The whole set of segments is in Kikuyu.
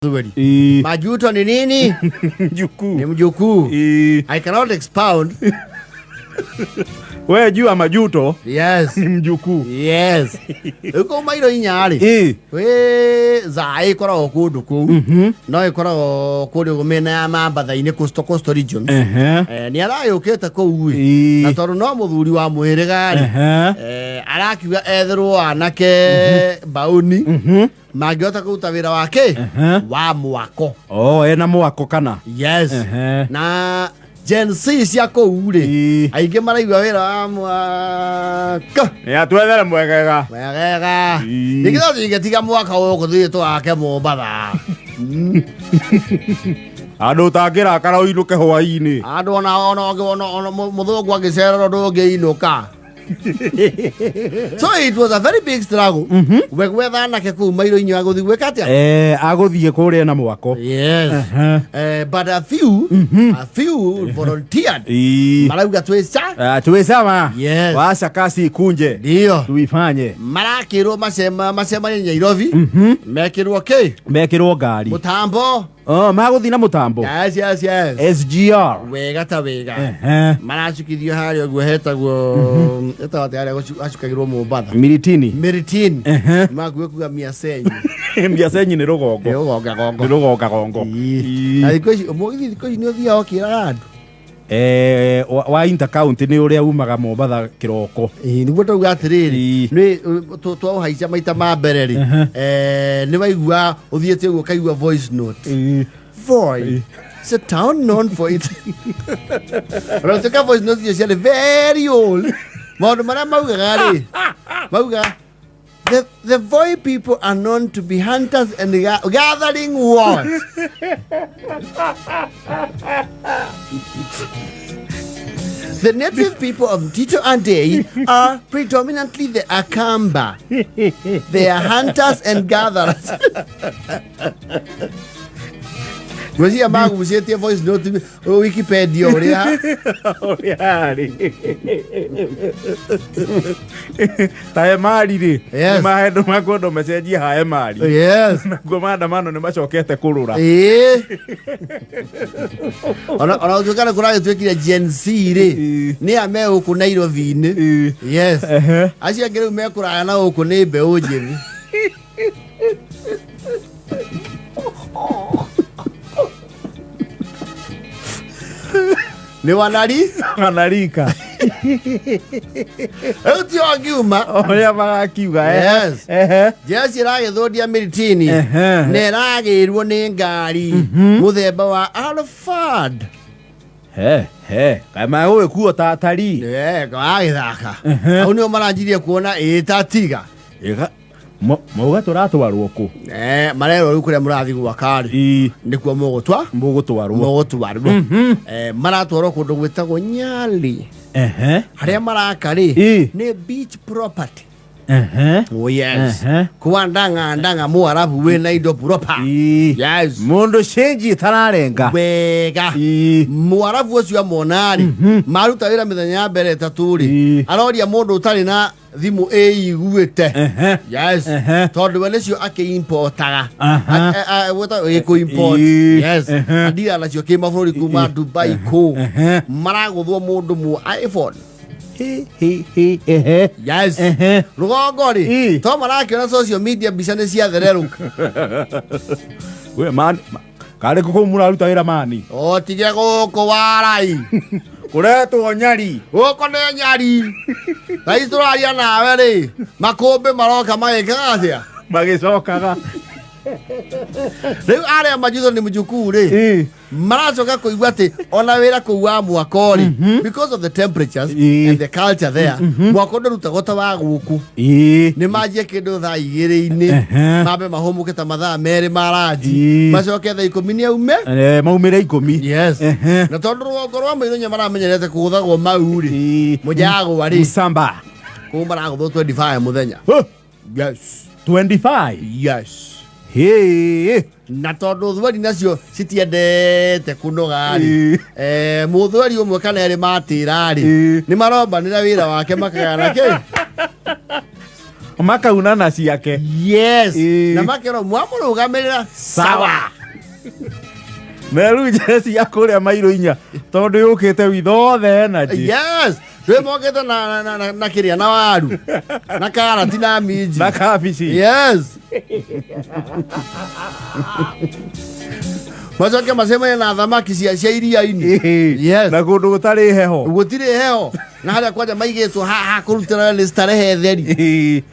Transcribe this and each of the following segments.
Thweri. Ĩĩ. Majuto ni nini? Mjukuu. Ni mjukuu. Ĩĩ. I cannot expound. We jua majuto Yes. ni mjukuu. Yes. Rĩu kũu mairo inya rĩ. Ĩĩ. Wĩ zaĩ ĩkoragwo kũndũ kũu. No ĩkoragwo kũrĩa ũguo mĩena ya Mambatha-inĩ coastal coastal regions. Ehe. Eh, nĩ aragĩũkĩte kũu ĩ. Ĩĩ. Na tondũ no mũthuri wa mũhĩrĩga rĩ. Ehe. Eh, arakiuga etherwo anake mbaũni mangĩhota kũruta wĩra wa kĩ Ehe. wa mwako. Oh, ena mwako kana? Yes. Ehe. Na Gen Z cia kũu rĩ Ĩĩ. aingĩ maraigua wĩra wa mwako Nĩ atwethere mwegega. wegega. Ĩĩ. Ningĩ no tũingĩtiga mwaka gũkũ tũthiĩ tũgake Mombatha. Andũ ũtangĩrakara ũinũke hwaĩ-inĩ. Andũ ona mũthũngũ angĩcererwo ndũngĩinũka. So it was a very big struggle we gwetha anake kũu mairo-inĩ wa gũthiĩ gwĩka atĩa. Eh, agũthiĩ kũrĩa na mwako. Yes. Ehe. But a few volunteered. Ĩĩ. Marauga twĩ ca. Ah, tuwe sawa. Yes. Wacha kazi ikunje. Ndio. Tuifanye. Marakĩrwo macemanie Nairobi. Mekĩrwo kĩ? Mekĩrwo ngari. Mũtambo. Oh, magũthiĩ na mũtambo. Yes. SGR. Wega ta wega. Ehe. Maracukithio harĩa ũguo hetagwo hetagwo atĩa harĩa gũcukagĩrwo Mombatha? Miritini. Miritini. Ehe. Makuĩ kuga Miasenyi. Miasenyi nĩ rũgongo. Nĩ rũgongagongo. Nĩ rũgongagongo. Na thikũ ici mũgithi thikũ ici nĩ ũthiaga ũkĩraga andũ. Eh, wa intercounty nĩ ũrĩa umaga Mombatha kĩroko. Ĩĩ, nĩguo tauga atĩrĩrĩ, Ĩĩ. nĩ twaũhaica maita ma mbere rĩ, nĩ waigua ũthiĩte ũguo ũkaigua voice note. Voi. It's a town known for its. Unatuka voice note icio ciarĩ very old. Maũndũ marĩa maugaga rĩ, maugaga the Voi people are known to be hunters and gathering what? The native people of Tito Andei are predominantly the Akamba. They are hunters and gatherers. Ngwĩciria magucĩtie voice note Wikipedia ũrĩa Ũrĩa arĩ. Ta emari rĩ. Yes. Nĩ makwenda macenjie ha emari. Yes. Naguo maandamano nĩ macokete kũrũra. Ĩĩ. Ona gũtuĩka nĩ kũragĩtuĩkire Gen Z rĩ, Ĩĩ. nĩ a me gũkũ Nairobi-inĩ. Ĩĩ. Yes. Ehe. Acio angĩ rĩu me kũraya na gũkũ nĩ mbeũ njĩthĩ. Nĩ wanari Wanarika. Rĩu tio angiuma. Ũrĩa magakiuga. Ehe. Yes. Ehe. Jeshi ĩragĩthũndia mĩritini Ehe. na ĩragĩrwo nĩ ngari mũthemba wa Alphard. He, he. Kaĩ magũgĩkuo ta atarii. Wagĩthaka hau nĩo maranjirie kuona ĩĩ ta tiga. Ĩga- Mauga tũratwarwo kũ? Eh, marerwo rĩu kũrĩa mũrathiĩ gwaka rĩ Ii. nĩkuo mũgũtwa Mũgũtwarwo. mũgũtwarwo. Eh, maratwarwo kũndũ gwĩtagwo Nyali. Ehe. Harĩa maraka rĩ Ii. nĩ beach property. Ehe. Oh yes. Ehe. Kwa ndanga ndanga mwarabu wĩna indo proper. Ii. Yes. Mũndũ cenji ĩtararenga. Wega. Ii. Mwarabu ũcio amona rĩ maruta wĩra mĩthenya ya mbere ĩtatũ rĩ Ii. aroria mũndũ ũtarĩ na thimũ ĩiguĩte. Ehe. Yes. Ehe. Tondũ we nĩcio akĩimportaga. Aha. Gĩkũ-import. Ii. Yes. Ehe. Andira nacio kĩmabũrũri kuma Dubai kũ. Ehe. Maragũthwo mũndũ mu iPhone. Hi, hi, hi, ehe. Yes. Ehe. Rũgongo rĩ Ii. to marakĩona social media mbica nĩ ciathererũka. We man, karĩ kũ kũu mũraruta wĩra mani? O tige gũkũ warai. Kũretwo nyari. Gũkũ nĩ nyari. Thaa ici tũraria nawe rĩ makũmbĩ maroka magĩkaga atĩa? Magĩcokaga. Rĩu arĩa majutho nĩ mjukuu rĩ Ii. maracoka kũigua atĩ ona wĩra kũu wa mwako rĩ, because of the temperatures Ii. and the culture there, mwako ndũrutagwo ta wa gũkũ. Ii. Nĩ manjie kĩndũ thaa igĩrĩ-inĩ, mambe mahũmũke ta mathaa 2 ma ranji, Ii. macoke thaa 10 nĩ aume. Eh, maumĩre 10. Yes. Ehe. Na tondũ rũgongo rwa Maithonya maramenyerete kũgũthagwo mau rĩ, Ii. mũjagwa rĩ Msamba. kũu maragũthwo 25 mũthenya. Huh. Yes. 25. Yes. Hĩ. Na tondũ thweri nacio citiendete kũnoga rĩ, Ĩĩ. mũthweri ũmwe kana erĩ matĩra rĩ, Ĩĩ. nĩ marombanĩra wĩra wake makagana kĩ. Makauna na ciake. Yes. Ĩĩ. Na makerwo mwamũrũgamĩrĩra. Sawa. Na rĩu jeci ya kũrĩa mairũ inya tondũ yũkĩte with all the energy. Yes, rä mokete na kä rä a na waru na karati na minji. Na kabici. Yes, macoke macemanie na thamaki cia iria-inĩ. Yes. Na kũndũ gũtarĩ heho. Gũtirĩ heho na harĩa kwanja maigĩtwo ha kũrutĩra nĩ starehe theri.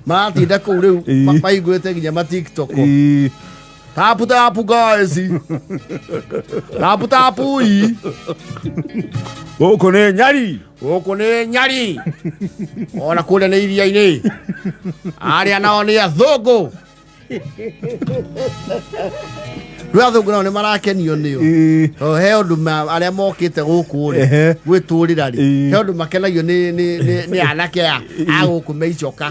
Maratinda kũu rĩu maiguĩte nginya ma TikTok. Tapu tapu guys, tapu tapu i. Gũkũ nĩ nyari. Gũkũ nĩ nyari, ona kũrĩa nĩ iria-inĩ, arĩa nao nĩ athũngũ. Rĩu athũngũ nao nĩ marakenio nĩo. Tondũ he ũndũ arĩa mokĩte gũkũ rĩ gwĩtũrĩra rĩ, he ũndũ makenagio nĩ anake a gũkũ me icoka.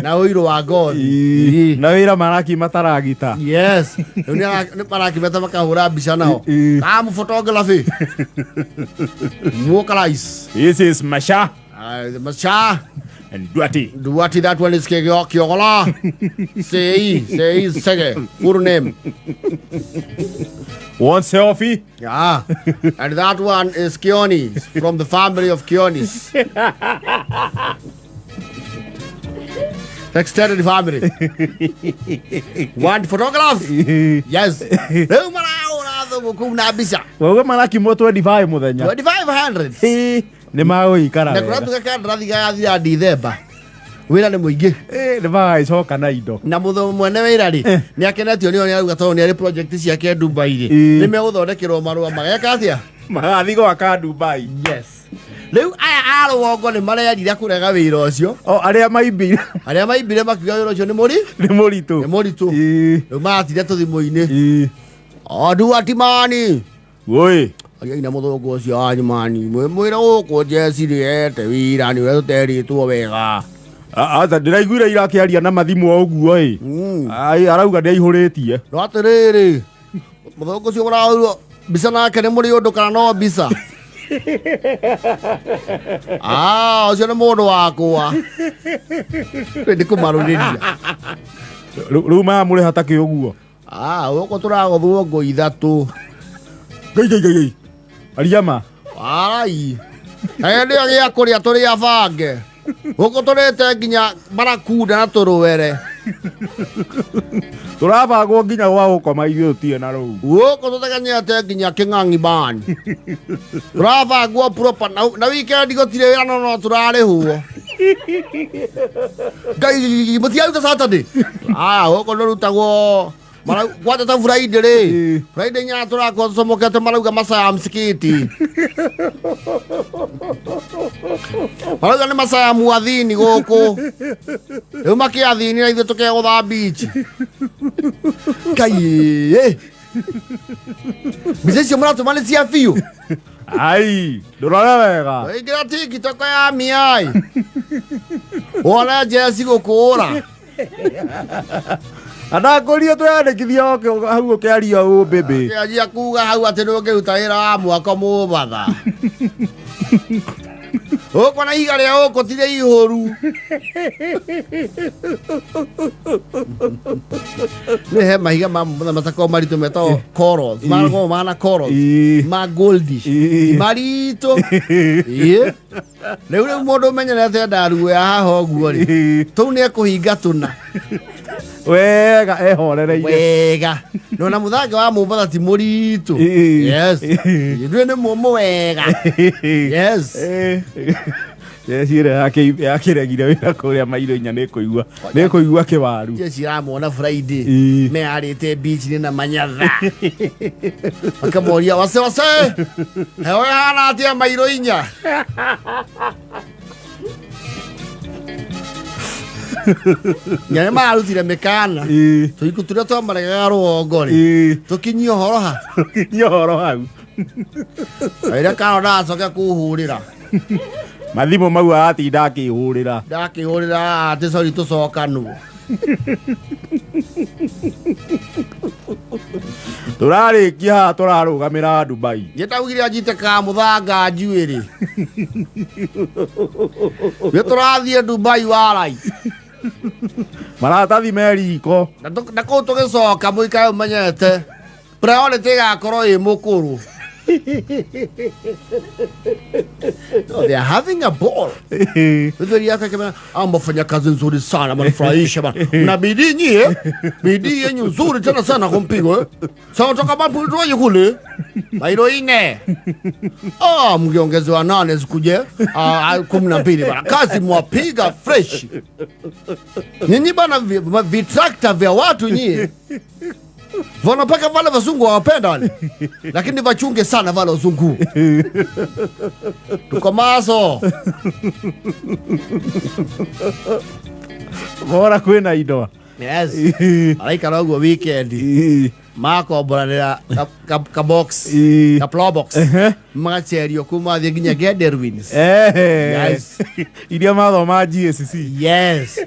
Na ũirũ wa ngothi. Na wĩra marakima taragita. Yes, rĩu nĩ marakimeta makahũra mbica nao. Am photography muokalais. This is Masha Macha and Duati. Duati, that one is Kiogola. Sei, sei, Sege. Full name. One selfie. Yeah. And that one is Kioni, from the family of Kionis. Extended family. One photograph. Yes. Rĩu marahũra thũngũ kũu na mbica. Wauga marakimwo 25 mũthenya. 2500. Nĩ magũikara Na wega. kũratuĩka kandarathi gagathira Dithemba. Wĩra nĩ mũingĩ. Nĩ magagĩcoka na indo. Na mũthũ mwene wĩra rĩ nĩ akenetio nĩ arauga tondũ nĩ arĩ project ciake Dubai rĩ, nĩ megũthondekerwo marũa mageka atĩa. Magathiĩ gwaka Dubai. Yes, rĩu aya a rũgongo nĩ marerira kũrega wĩra ũcio. O arĩa maimbire. Arĩa maimbire makiuga wĩra ũcio nĩ mũri Nĩ mũritũ. Nĩ mũritũ. Rĩu maratire tũthimũ-inĩ. Oduatimani. Woi. Ariai na mũthũngũ ũcio wanyu mani, mwĩre gũkũ njeci rĩete wĩra nĩ ũrĩa tũterĩtwo wega. Aca ndĩraiguire irakĩaria na mathimũ o ũguo ĩ. Ai, arauga nĩ aihũrĩtie. No atĩrĩrĩ, mũthũngũ ũcio mũrahũrirwo mbica nake nĩ mũrĩ ũndũ kana no mbica? Ah, ũcio nĩ mũndũ wakwa. Rĩu nĩ kũmarũrĩria. Rĩu maramũrĩha ta kĩ ũguo? Ah, gũkũ tũragũthwo ngũ ithatũ. Ngai ngai ngai ngai. Aria ma. Arai. Na hĩndĩ ĩyo gĩa kũrĩa tũrĩ abange. Gũkũ tũrĩte nginya barakunda na tũrwere. Tũrabangwo nginya gwa gũkoma ithuĩ tũtirĩ na rũu. Gũkũ tũteganyete nginya kĩng'ang'i bani. Tũrabangwo proper na weekend gũtirĩ wĩra no tũrarĩhwo. Ngai mũtiaruta Saturday. Ah, gũkũ ndũrutagwo gwata ta Friday rĩ. Friday nya tũrakorwo tũcomokete marauga masaa ya msikiti. Marauga nĩ masaa ya muathini gũkũ. Rĩu makĩathini na ithuĩ tũkegũtha beach. Ngai ĩ. Mbica icio mũratũma nĩ cia biũ. Ai, ndũrore wega. Ingĩra TikTok ya miai. Wona jeci gũkũra. Andakũrio twĩyandĩkithia oke hau ũkĩaria ũũ bĩbĩ. Kĩanjia kuga hau atĩ ndũngĩruta wĩra wa mwaka mũbatha. Gũkũ na ihiga rĩa gũkũ ti rĩihũru. Nĩ he mahiga ma Mombatha matakoragwo maritũ metagwo corals. Makoragwo mana corals. Ma goldish. Maritũ. Ĩĩ. Rĩu mũndũ ũmenyerete ndaruo ya haha ũguo rĩ. Tũu nĩ ekũhinga tũna. Wega ehorereire. Wega. Nona mũthanga wa Mombatha ti mũritũ. Yes. Ndũĩ nĩ mũmũ wega. Yes. Jeci ĩrĩa yakĩregire wĩra kũrĩa mairo inya nĩ kũigua kĩwaru. Jeci iramwona Friday. Mearĩte beach-inĩ na manyatha. Makamoria wase wase. Heho ĩhana atĩa mairo inya? Nya nĩ mararutire mĩkana. Tũiku tũrĩa twamaregaga rũgongo rĩ. Tũkinyie ũhoro ha. Tũkinyie ũhoro hau. Ĩrĩa karo ndacoke kũhũrĩra. Mathimũ mau aratinda akĩhũrĩra. Ndakĩhũrĩra atĩ sorry tũcokanwo. Tũrarĩkia haha tũrarũgamĩra Dubai. Nĩndaugire anjite ka mũthanga njuĩrĩ. Nĩ tũrathiĩ Dubai warai. Maratathi me riko. Na kũu tũgĩcoka mũikare ũmenyete. Priority ĩgakorwo ĩ mũkũrũ. No, they are having a ball. Mithuri yake akimwambia, "Ah, mfanya kazi nzuri sana, mnafurahisha bana. Mna bidii nyie, bidii yenyu nzuri tena sana kwa mpigo eh. Sawa toka babu tuwaje kule. Mailo ine. Ah, mngeongezewa 8 zikuje 12 bana. Kazi mwapiga fresh. Nyinyi bana vitrakta vya watu nyie. Wanapaka wale wazungu wawapenda wale. Lakini wachunge sana wale wazungu. Tuko maso. Bora kwĩna indo. Yes. Araikara ũguo weekend. Makomboranĩra ka box. Ka plow box. Magacerio kuma thiĩ nginya Gederwins. Yes. Iria mathoma GSC. Yes.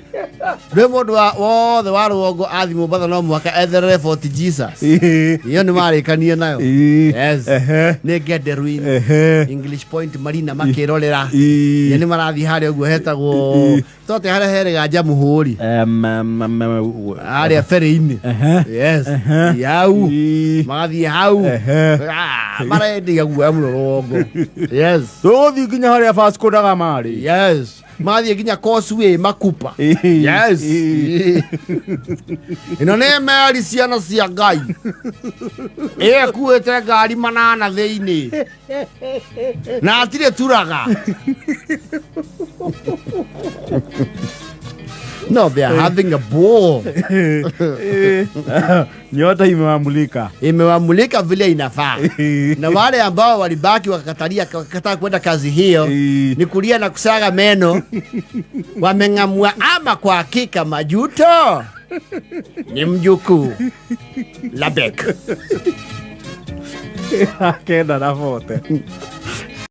Rĩ mũndũ wothe wa rũgongo athiĩ Mombatha no mũhaka etherere Fort Jesus. Iyo nĩ marĩkanie nayo. Yes. Nĩ Gederwins. English Point Marina makĩrorera. Nĩ marathiĩ harĩa ũguo hetagwo tote harĩa herega Jamhuri. Harĩa ferry-inĩ. Yes. Yau. Magathiĩ hau. Marendia guoya mũno rũgongo. Yes. Tũgũthiĩ nginya harĩa Vasco da Gama rĩ. Yes. Mathiĩ nginya Causeway Makupa. Yes. Ĩno nĩ meri ciana cia Ngai. Ĩkuĩte ngari 8 thĩinĩ. Na atirĩ turaga. No, they are having a ball. Nyota imewamulika. Imewamulika vile inafaa. Na wale ambao walibaki wakakataa kwenda kazi hiyo ni kulia na kusaga meno. Wameng'amua ama kwa hakika majuto ni mjukuu Labek. Kenda na bote.